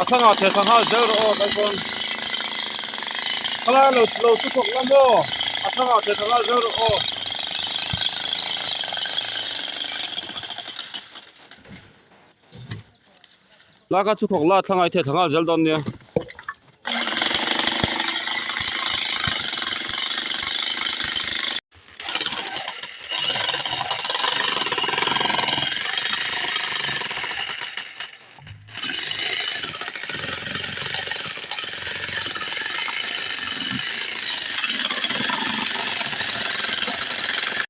A thlangah theh thla nghal zel rawh aw taipawn. Khalai lo lo chu thawk la maw? A thlangah theh thla nghal zel rawh aw. Lai kha chu thawk la a thlangah i theh thla nghal zel dawn nia.